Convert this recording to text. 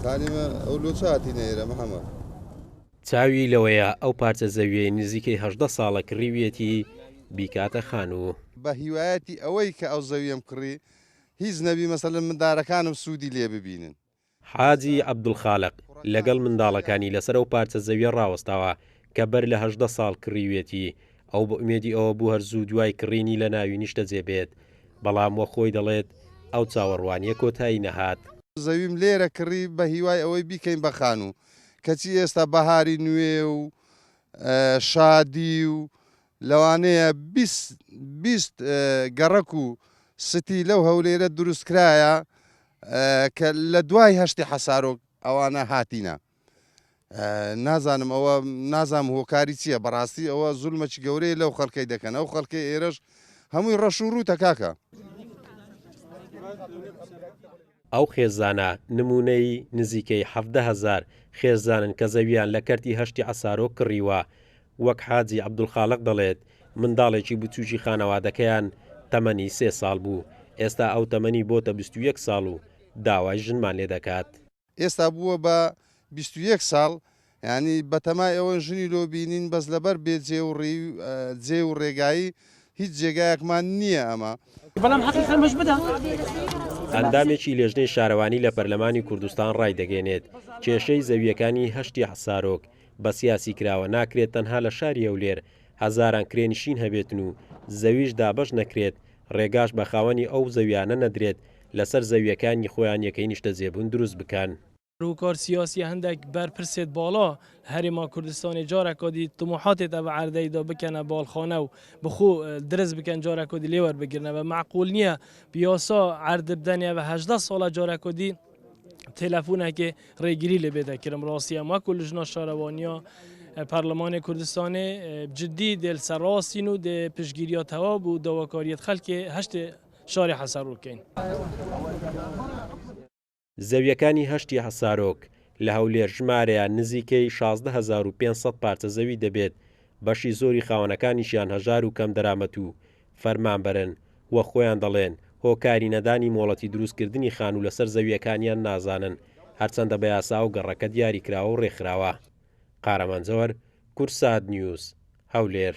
خانیمە ئەو لۆ چ هاتینە ئێرە محەمەد؟ چاوی لەوەیە ئەو پارچە زەویەی نزیکەی 18 ساڵە کڕیویەتی بیکاتە خانوو. بە هیوایەتی ئەوەی کە ئەو زەویەم کڕی هیچ نەبی مەسەلەن مندارەکانم سوودی لێ ببینن. حاجی عەبدولخالق لەگەڵ منداڵەکانی لەسەر ئەو پارچە زەویە ڕاوەستاوە کە بەر لە 18 ساڵ کڕیویەتی، ئەو بە ئومێدی ئەوە بوو هەر زوو دوای کڕینی لە ناوی نیشتەجێ بێت، بەڵام وەک خۆی دەڵێت ئەو چاوەڕوانییە کۆتایی نەهات. زەویم لێرە کڕی بە هیوای ئەوەی بیکەین بە خانوو، کەچی ئێستا بەهاری نوێ و شادی و لەوانەیە 20 20 گەڕەک و ستی لەو هەولێرە دروستکرایە کە لە دوای هەشتی حەسارۆک ئەوانە هاتینە. نازانم ئەوە نازانم هۆکاری چییە بەڕاستی ئەوە زولمەکی گەورەیە لەو خەڵکەی دەکەن ئەو خەڵکەی ئێرەش هەمووی ڕەش و ڕووتە کاکە. ئەو خێزانە نموونەی نزیکەی 17,000 خێزانن کە زەوییان لە کەرتی هەشتی عەسارۆک کڕیوە، وەک حاجی عەبدولخالق دەڵێت، منداڵێکی بچووکی خانەوادەکەیان تەمەنی سێ ساڵ بوو، ئێستا ئەو تەمەنی بۆتە 21 ساڵ و داوای ژنمان لێدەکات. ئێستا بووە بە 21 ساڵ یانی بەتەمای ئەوەن ژنی لۆ بینین بەس لەبەر بێ جێ و ڕی جێ و ڕێگایی هیچ جێگایەکمان نییە ئەمە. بەڵام حەقی خەمش بدە. ئەندامێکی لێژنەی شارەوانی لە پەرلەمانی کوردستان ڕایدەگەیەنێت، کێشەی زەوییەکانی هەشتی حەسارۆک بە سیاسی کراوە، ناکرێت تەنها لە شاری هەولێر هەزاران کرێنشین هەبێتن و زەویش دابەش نەکرێت، ڕێگاش بە خاوەنی ئەو زەویانە نەدرێت لەسەر زەوییەکانی خۆیان یەکەی نیشتەجێبوون دروست بکەن. هوکار سیاسی هەندێک بەرپرسێت باڵا هەرێما کوردستانی جارەکە دی طموحاتێت ئەوە عەردەیدا بکەنە باڵخانە و بخۆ درز بکەن جارەکە دی لێوەر بگرنەوە مەعقول نییە بیاسا عەرد بدەنێ و 18 ساڵە جارەکە دی تەلەفۆنێکی ڕێگری لێ بێدەکردم ڕاستی ئەم وەکو لژنا شارەوانیە پەرلەمانی کوردستانی جدی دێل سەرڕاستین و دێ پشتگیریە تەواو بوو داواکاریت خەڵکی هەشتێ شاری حەسەڕوکەین. زەوییەکانی هەشتی حەسارۆک لە هەولێر ژمارەیان نزیکەی 16,500 پارچە زەوی دەبێت، بەشی زۆری خاوەنەکانیشیان هەژار و کەمدەرامەت و فەرمانبەرن، وەک خۆیان دەڵێن هۆکاری نەدانی مۆڵەتی دروستکردنی خانوو لەسەر زەوییەکانیان نازانن، هەرچەندە بە یاسا ئەو گەڕەکە دیاریکراوە و رێکخراوە. قارەمان جەوەر، کوردسات نیوز، هەولێر.